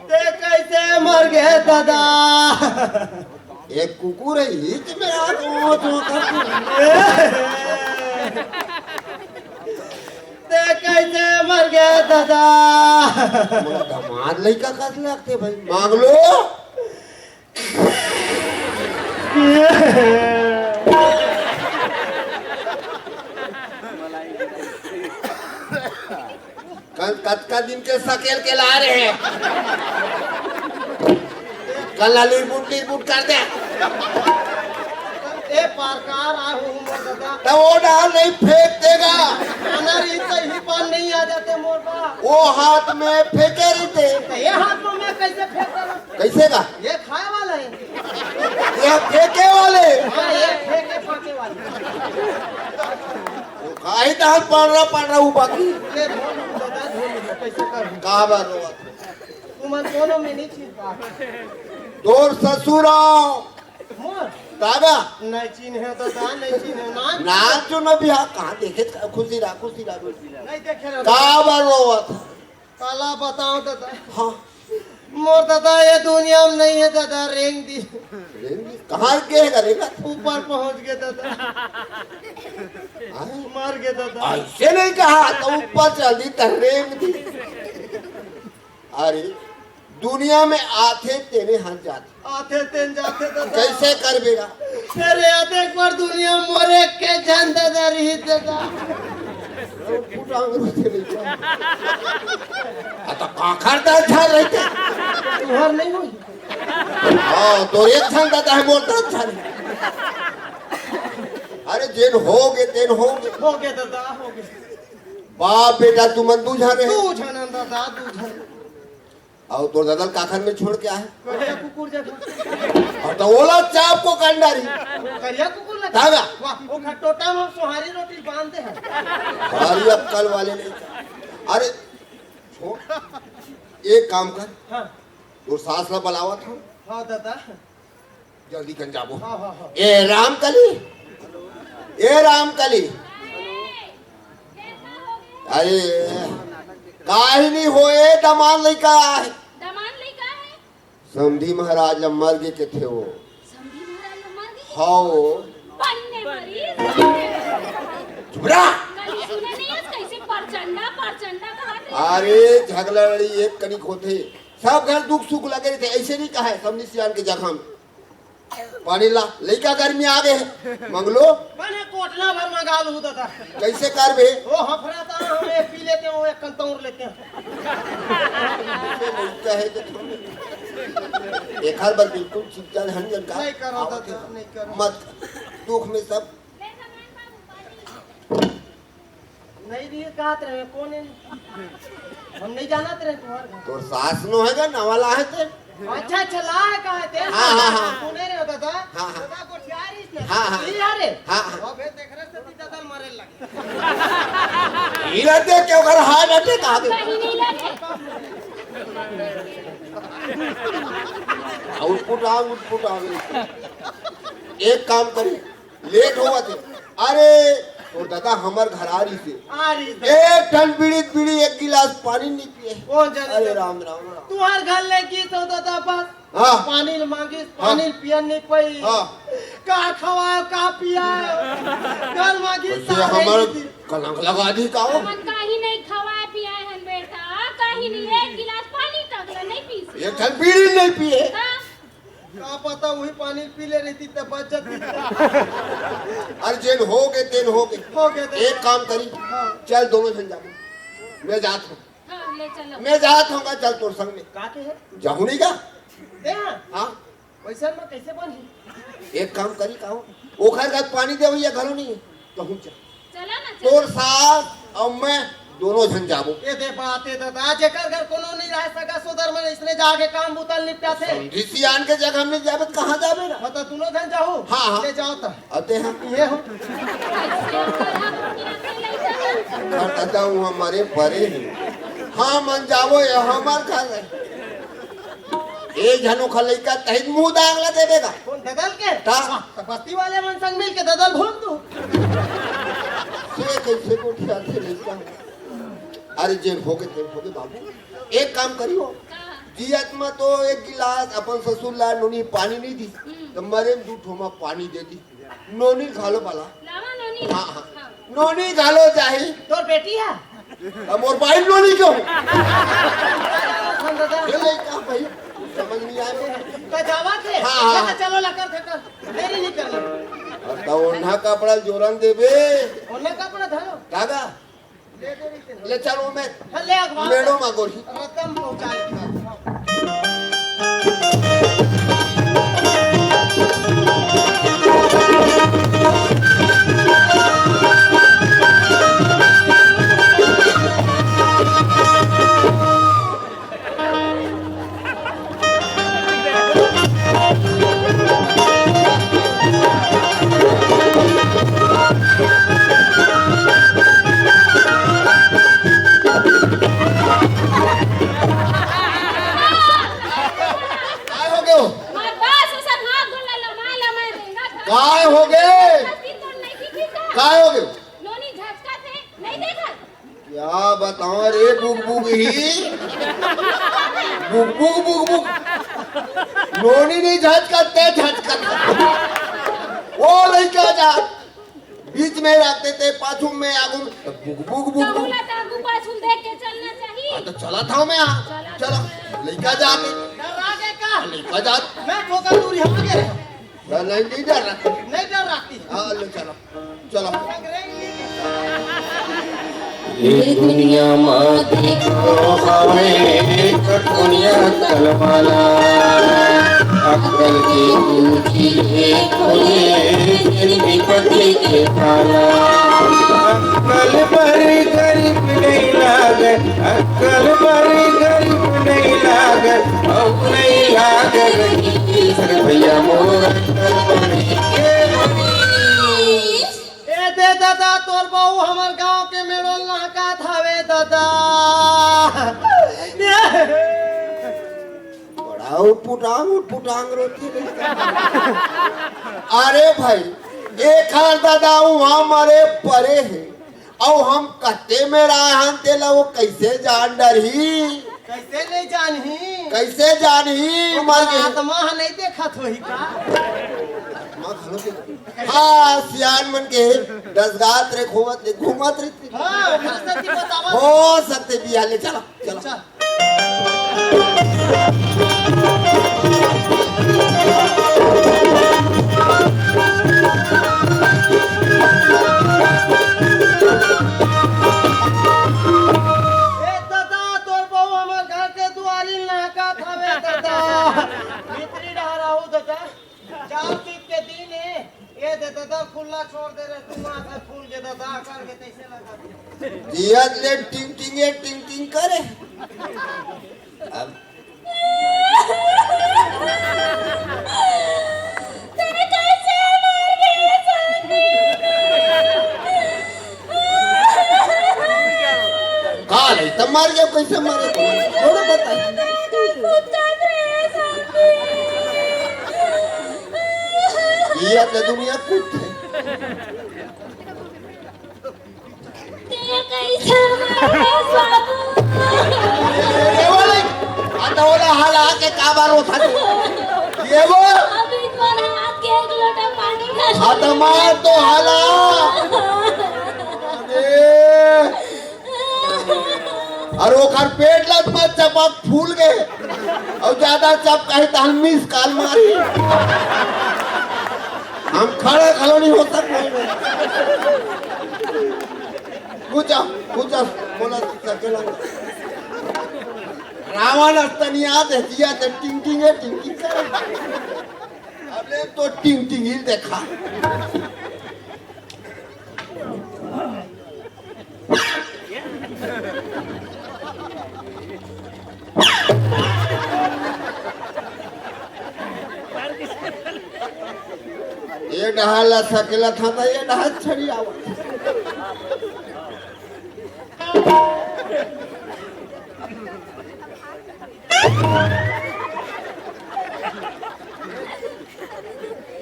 ते कैसे मर गे दादा? एक कुकुर है, ये तो मेरा हाथ वो तो कर। ते कैसे मर गे दादा? मोर दमाद लइका कस लगथे भाई, मांगलू। कल कतका दिन के सकेल के ला रहे हैं। कल ला लिरबुट लिरबुट कर दे। ए, परकार आए हो मोर दादा। त वो डाल नहीं फेंक देगा। आना रही तो ही पान नहीं आ जाते मोर बा। वो हाथ में फेंके रहिते। तो ये हाथ में मैं कैसे फेंक देना? कैसे का? ये खाए वाला है। ये फेंके वाले। हाँ, ये फेंके पाके वाले। वो खाई तो हम पांडरा पांडरा वो बाकी। ये धो लो दादा, धो लो, कैसे कर? का बात हो? तुमन कोनो में नहीं चिन्ह पा। तोर ससुरा। मोर? दादा। नहीं चिन्ह है दादा, नहीं चिन्ह है। नाम नाम जो न बिहा कहाँ देखे था? खुशी रहा, खुशी रहा। नहीं देखे रहो। का बात हो? काला बताओ दादा। हाँ। मोर दादा ये दुनिया में नहीं है दादा, रेंग दी। रेंग दी? कहाँ के है रेंगा? ऊपर पहुँच गए दादा। हाँ? मर गए दादा। ऐसे नहीं कहा, तो ऊपर चल दी तो रेंग दी। अरे, दुनिया में आथे तेने हाथ जाथे। आथे तेन जाथे दादा। कैसे करबेगा? अरे, आथे एक बार दुनिया मोरे के जान दादा रही दादा। फुटांग रोते नहीं जान। आ तो काखर दस झार रहते। तुहर नहीं होई। हाँ, तो एक झन दादा है, मोर दस झार। अरे, जेन हो गए, तेन हो गए। हो गए दादा, हो गए। बाप बेटा तुमन दू झन रहे। दू झन दादा, दू झन। अउ तोर ददा ल काखर में छोड़ के आहे? करिया कुकुर जगह। अउ त ओला चाप को कांडारी। करिया कुकुर लगा? दादा। वाह, ओखर टोटा में सोहारी रोटी बांध दे है। भारी अक्कल वाले नहीं। अरे, छोड़। एक काम कर। हाँ। तोर सास ला बलावत हंव। हाँ, दादा। जल्दी कन जाबो। हाँ, हाँ, हाँ। ए रामकली, ए रामकली, अरे काहे नहीं होए? दमान लइका हे। दमान लइका हे? समधी महाराज ला मर गे कथे वो। समधी महाराज ला मर गे? हव। बन्ने मरी। चुप रह। कल सुने नहीं हस कैसे परचंडा, परचंडा कहत रहे। अरे झगला लड़ी एक कनिक होथे, सब घर दुख सुख लगे रहिथे, ऐसे नहीं कहे समधी सियान के जगह में। पानी ला, लइका गर्मी आ गे हे, मंगलो। मैंने कोटला भर मंगा लूँ दादा। कैसे करबे? वो हफराता हूँ, एक पी लेते हो, एक कंतौर लेते हैं। लइका हे तो थोड़े। एकर बर बिल्कुल चिंता नहीं जन का। नहीं करो दादा, नहीं करो। मत कर। दुख में सब। नहीं दिए कहत रहे, कौन है? हम नहीं जानत रहे तुम्हार घर। तोर सास नो हे गा, नवा ला हे ते? अच्छा, अच्छा, ला हे कहा ते? हाँ, हाँ, हाँ। सुने रहे हो दादा? हाँ, हाँ। दादा गोठिया रही ना? हाँ, हाँ। ई हरे? हाँ, हाँ। अबे देख रहे सती दादा मरे लगे। ई रहते क्यों कर हार्ट अटैक आ गए। कहीं नहीं लगे। आउटपुट आ, आउटपुट आ गई। एक काम करी, लेट होवत हे। अरे, तोर दादा हमर घर आ रहिस हे। आ रहिस हे। एक ठन बीड़ी, बीड़ी, एक गिलास पानी नहीं पिए। कौन जाने अरे दादा? राम, राम, राम। तुहर घर ले गिस हो दादा बस। हाँ। पानी ल मांगिस, हाँ। पानी ल पियन नहीं पाई। हाँ। का खवाय, का पियाय? घर मांगिस, वैसे सारे हमर नहीं दी। कलंक लगा दी का हो? हमन काही नहीं खवाय पियाय हन बेटा, काही नहीं, एक गिलास पानी तक ल नहीं पीस। एक ठन बीड़ी नहीं पिए। हाँ। का पता वही पानी पी ले रहिती त बच जाती। अरे जेन हो गे तेन हो गे। हो गे तेन। एक काम करी, हाँ। चल दोनों झन जाबो। मैं जात हूँ। हाँ, ले चलो। मैं जात हूँ, चल तोर संग में। का के है? जाहू नहीं का? दे हाँ। हाँ। वैसे में कैसे बनही? एक काम करी का हो? ओखर का पानी दे भैया घलो नहीं है। कहूँ चल। चला ना, चला। तोर सास अउ मैं दोनों झन जाबो। ए दे बात ए दादा, जेकर घर कोनो नहीं रह सका, सोदर मन इसने जाके काम बुता ल निपटाथे। समधी सियान के जगह में जाबे त कहाँ जाबे ना? बता, दोनों झन जाहू? हाँ, हाँ। ले जाओ त। अते हाँ। ये हो। घर दादा हूँ हमारे परे ही। हाँ, मन जाबो, ये हमार घर है। ए झन ओखर लइका तहित मुंह दाग ला देबे गा। कौन ददल के? ता। वाह, तो बस्ती वाले मन संग मिल के ददल भोग दू। से कैसे गोठियाथे लइका? अरे जेन होगे तेन होगे बाबू। एक काम करियो। जियत म तो एक गिलास अपन ससुर ला नोनी पानी नहीं दी। हम्म। तो मरे में दू ठोमा पानी दे दी। नोनी घालो वाला। लावा नोनी। हाँ, हाँ। हाँ। नोनी घालो जाही। तोर बेटी है? अब मोर बाई नोनी क्यों? हम दादा। ये लइका भाई, समझ नहीं आए। तो जावा थे? हाँ, हाँ। तो चलो लकर थे कर। देरी नहीं करना। अब तो ओढ़ना कपड़ा जोरन देबे। ओढ़ना कपड़ा धरो। दादा, ले चलो मैं हाँ, ले अगवा। मेड़ो मा गोरी। रतन पहुंचा दे। काय हो गयो? मार बस, असन हाथ गोड़ ला लमाय लमाय रेंगत हस। काय हो गे? छाती तोड़ नहीं की का? काय हो गयो? नोनी झचकत हे, नहीं देखत? क्या बताओ रे, बुग बुग ही। बुग बुग, बुग बुग। नोनी नहीं झचकत, ते झचकत। वो लइका जा। बीच में राखते ते, पाछू में, आगू में, बुग, बुग, बुग, बुग। तोला तो आगू पाछू देख के चलना चाहिए। हाँ, तो चला था मैं, हाँ। चला चलो, था। लइका जाते। डर रहा है का? लइका जात। मैं ठोकर दूर यहाँ के रहे। नहीं, नहीं डर रहा। नहीं डर रहा। हाँ, ले चलो, चलो। ये दुनिया मा देखो हवे, कटकुनिया तलवाला। अक्कल के ऊंची ले खोले, तेरी विपत्ति के ताला। अक्कल बर गरीब नहीं लागे, अक्कल बर गरीब नहीं लागे, अउ नहीं लागे रही सर भैया मोर अक्कल बने के बनी। ए दे दादा, तोर बहू हमर गांव के मेड़ो लहकात हवे दादा। बड़ा उटपुटांग, उटपुटांग रोती रही। अरे भाई, एक हाल दादा, वहां मरे परे हे, अउ हम कते में राहन, तेला वो कैसे जान डरही? कैसे नहीं जानही? कैसे जानही? ओकर मर गे। आत्मा ह नहीं देखत होही का? आत्मा घलो के। हाँ, सियान मन के दस गात रे खोवत ले घूमत रहिथे। हाँ, ओकर सेती बतावत। हो सकथे बिया ले, चला, चला। चल। ए दादा, तोर बहू हमर घर के दुआरी लहकात हवे दादा। भीतरी डहर आहू दादा। चार चीज के दिन हे, ए दे दादा खुला छोड़ दे रे, तू माथा फूल के दादा कर के तैसे लगा दे। जियत ले टिंग टिंग ए टिंग टिंग करे। अब तेरे कैसे मर गए संदीप? का ले, त मर गया, कैसे मरे? थोड़ा बताइए। ये तो दुनिया कुछ है। तेरा कैसे मर गया बाबू? ये बोले, आता वाला हाल आके काबा रो था। ये बोल। अभी तोर हाथ के एक लोटा पानी का आता मार तो हाला। अरे, अउ ओखर पेट लग मत चपक फूल गे। अउ ज्यादा चपकाही त हम मिस कॉल मारी। हम खड़ा खलो नहीं हो सकते। पूछा, पूछा, बोला सकेला। रावण अस्तनिया देखिया ते टिंग टिंग है, टिंग टिंग करे। अब ले तो टिंग टिंग ही देखा। ये डहार ला सकेला था, तो ये डहार छड़ी आवत।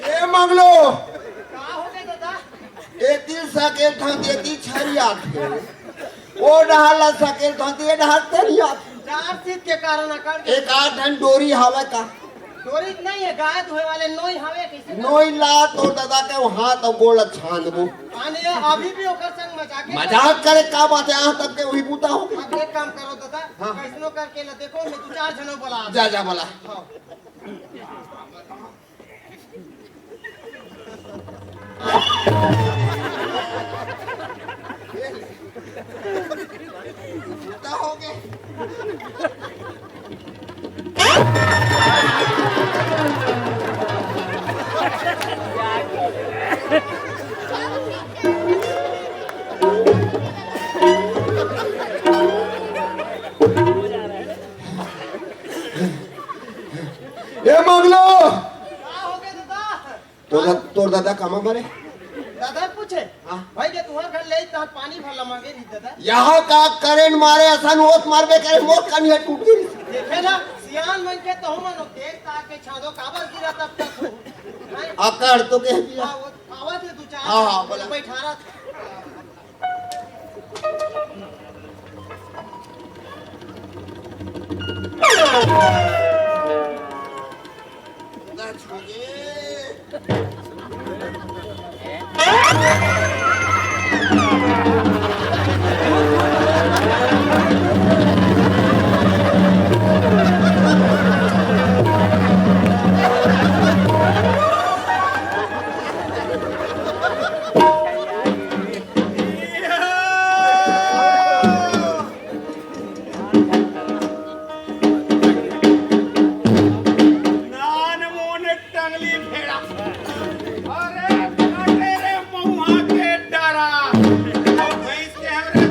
ए मंगलो, का हो गए दादा? एती सकेल था, एती छरियात हे। ओ डहार ला सकेल था, ए डहार तरियात। चार सीट के कारण अकड़ गए। एक आध ठन डोरी हावय का? डोरी नहीं है, गाय धोए वाले नोई हावे कैसे? नोई ला तोर दादा के वो हाथ अउ गोड़ छान दबो। माने अभी भी ओकर संग मजाक है? मजाक करे का बात है, यहाँ तक के वही बूता हो गई। अब एक काम करो दादा, हाँ। कैसनो करके ला देखो, मैं दो चार जनों बुला। जा, जा, बुला। हाँ। ए मंगलो, का हो गे दादा? तोर दा-, तोर दादा कामा मरे? दादा पूछे? हाँ। भाई के तुहर घर ले तहर पानी भर ला मांगे रही दादा। यहाँ का करंट मारे, असन ओत मारबे करे, मोर कनिहा टूट गे। देखे ना, सियान मन के तहु मन देख ताक के छांदो काबर गिरा तब तक हो। हैं? अकड़ तो के दिया। हाँ, वो आवा थे दू चार हाँ, हाँ, बोला। बैठा रहा। नान मोन टंगली भेड़ा। अरे, काटे रे महुआ के डरा। भैंस के हमरे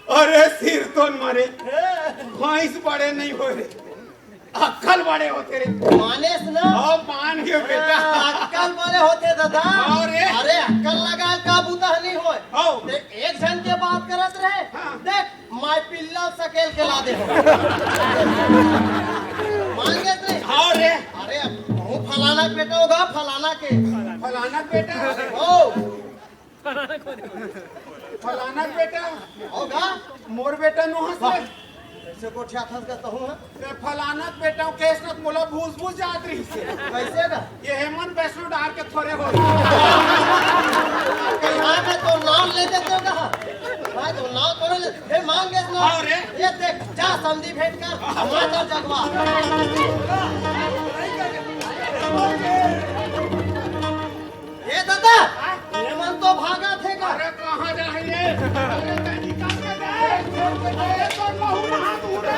अरे सिरतोन मारे, भैंस बड़े नहीं होय रे, अक्कल बड़े होथे रे। मानेस ना? हाँ, मान गयो बेटा। हाँ, अक्कल बड़े होथे दादा। हाँ रे। अरे अक्कल लगा का बूता नहीं होय। हाँ। ते एक झन के बात करत रहे। हाँ। देख, मैं पिल्ला सकेल के ला दे हो। मान गेस रे? हाँ रे। अरे, वो फलाना के बेटा होगा, फलाना के। फलाना के बेटा? हो। फलाना के बेटा? होगा? मोर बेटा नो हस रे। कैसे गोठिया थस का तहूँ है? रे फलाना के बेटा, केस न मोला भूस भूस जात रही से। कैसे ना? ये हेमंत वैष्णो डार के थोरे हो। कहीं हाँ, मैं तो नाम ले देते हो कहा। भाई, तो नाम थोड़े ले, हे, मांग गेस ना। हाँ रे। ये देख, जा समधी भेंट कर, माता जगवा। ये दादा, ये मन तो भागा थे का? अरे, कहाँ जाए रे? अरे, कहीं निकाल के दे। अरे, तो लहू नहा तू रे।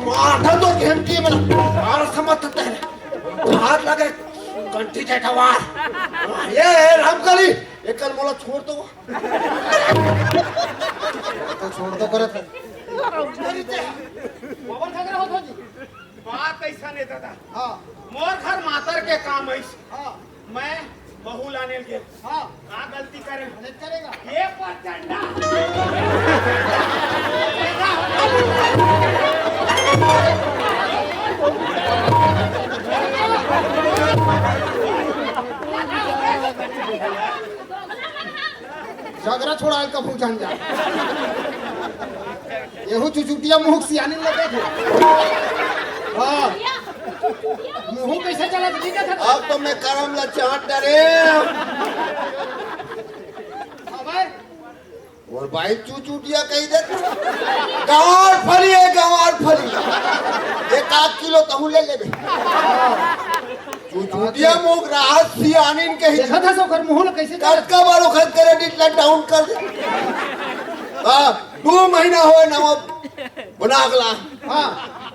माथा तो घेमती है मेरा। मार समझ सकते हैं। हाथ लगे, कंठी चटवा। ये रामकली, एकल मोला छोड़ दो। तो छोड़ दो करत है। बात ऐसा नहीं दादा। हाँ। मोर घर मातर के काम ऐस। हाँ। मैं बहू लाने के। हाँ। का गलती करे? गलत करेगा। ये पचंडा। झगड़ा छोड़ा कभू जान जा। एहू चुचुटिया मुहुक सियानी लगे थे। हाँ। मुहू कैसे चला था, ठीक है था? अब तो मैं करम ला चाट डरे। हाँ भाई। और भाई चुचुटिया कही दे। गंवार फली है, गंवार फली। एक आध किलो तहूँ ले लेबे। चुचुटिया मुख राहत सियानिन कही। देखा था सो कर मुहू ला कैसे चला। कतका बार ओखर credit ला down कर दे। हाँ, दो महीना होय नवा बना अगला। हाँ।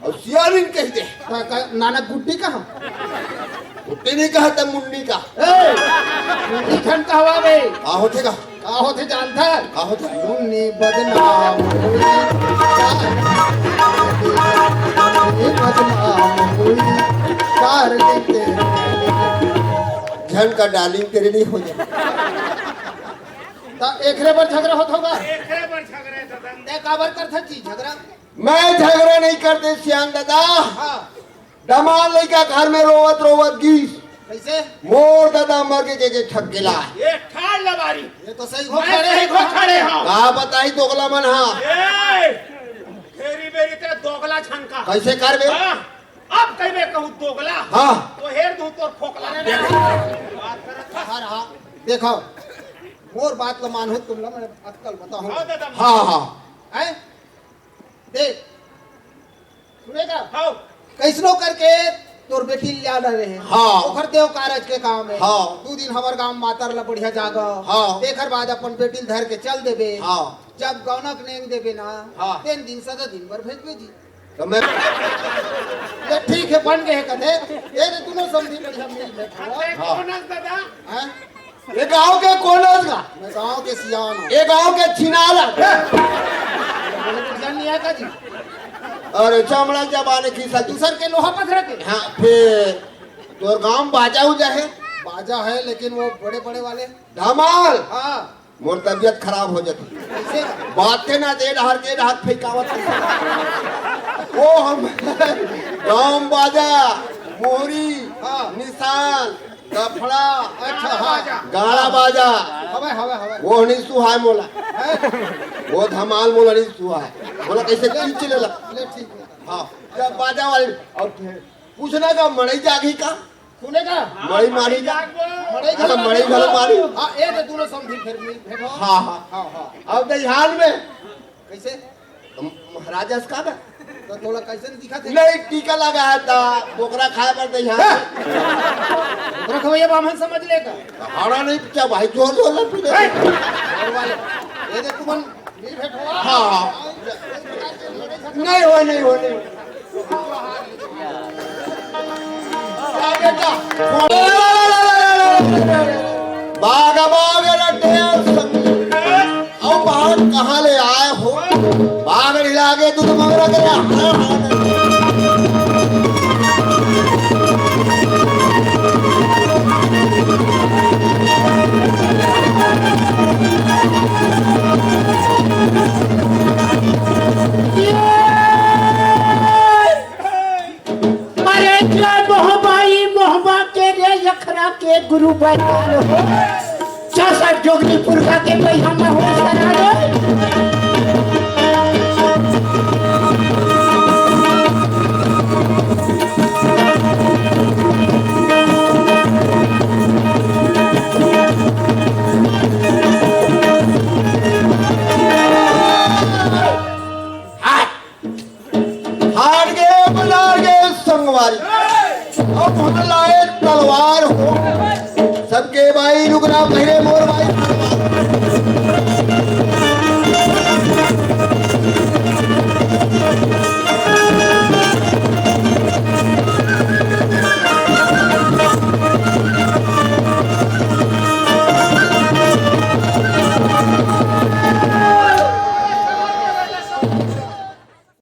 और सियानिन कही दे। का, का, नाना गुड्डी कहाँ? गुड्डी नहीं कहा था, मुन्नी का। ए, मुन्नी खन कहवा बे? का होथे का? का होथे जानथस? का होथे? मुन्नी बदनाम होई, मुन्नी बदनाम होई, darling तेरे। झन का darling तेरे नहीं हो जाए। त एकरे बर झगड़ा होत होगा? एकरे बर झगड़ा है दादा। ते काबर करथस जी झगड़ा? मैं झगड़ा नहीं करते सियान दादा। हाँ। दमाल लइका घर में रोवत रोवत गीस। कैसे? मोर दादा मर के, के, के ठग गेला। ये ठाड़ लबारी। ये तो सही घो मैं खड़े सही हैं। घो खड़े हंव। का बताई दोगला मन हा। ए, फेरी बेरी ते दोगला छनका। कैसे करबे? हाँ, अब कहिबे कहूँ दोगला। हाँ। तो हेर दूँ तोर फोकला। बात करत हा। हाँ, हाँ। देखो, मोर बात ल मानहू तुमला मैं अक्कल बताहूँ। हाँ, दादा। हाँ, हाँ। हैं? देख, सुनेगा? हाँ। कैसनो करके तोर बेटी ल लाना रहे। हाँ। ओकर देव कारज के काम हे। हाँ। दू दिन हमर गांव मातर ला बढ़िया जागा। हाँ। तेकर बाद अपन बेटी ल धर के चल देबे। हाँ। जब गौना के नेंग देबे ना, हाँ। तेन दिन सदा दिन भर भेजबे जी। तो मैं ले ठीक हे, बन गे हे कथे। ए रे, दूनों समधी बढ़िया मिल भेंट हुआ। हाँ। कौन हस दादा? हैं? ये गांव के कोन हस गा? मैं गांव के सियान हंव। ये गांव के छिनाला। बोले, "बुझा नहीं आया का जी?" अरे, चमड़ा जबान खीसा। दूसर के लोहा पथरा के। हाँ, फिर तोर गांव में बाजा उजा हे? बाजा हे, लेकिन वो बड़े-बड़े वाले। धमाल। हाँ। मोर तबियत खराब हो जाती। कैसे? बाते ना दे डहर, दे डहर फेंकावत। वो हम गांव में बाजा, मोहरी, हाँ। निशान, दफड़ा, अच्छा, हाँ। गाड़ा बाजा। हवे, हवे, हवे। वो नहीं सुहाय मोला। हैं? वो धमाल मोला नहीं सुहाय। मोला कैसे खींच लेला। ले, ठीक हे। हाँ, जब बाजा वाले, और पूछना का मड़ई जागी का? सुने का? मड़ई मारी का? मड़ई हाँ, घलो मड़ई घलो मारी। हाँ, ए तो दूनों समधी फेर मिल, भेंट हो। हाँ, हाँ। हाँ, हाँ। अब दहियान में कैसे? महाराज अस का बा? तो तोला कैसे नहीं दिखा थे? नहीं, टीका लगा हे ता बोकरा खाए बर दहियान। हाँ। बोकरा खवैया बामन समझ ले का? हाड़ा नहीं, क्या भाई, जोर जोर लग पड़े। ए! जोर वाले। ये देख तुमन मिल भेंट हो। हाँ, हाँ। नहीं हो, नहीं हो, नहीं हो। क्या बेटा? बाग, बाग रटे संग। अब बाग कहाँ ले आए हो? बाग हिला के दूध मगरा के रे। अरे जय मोहबाई मोहबा के रे, अखरा के गुरु बैठाल हो। चौसठ जोगनी पुरखा के पैहा में हो सराय। हार गे, बुला गे संगवारी। अब हम लाए तलवार हो। सबके भाई रुकना, भैरे मोर भाई।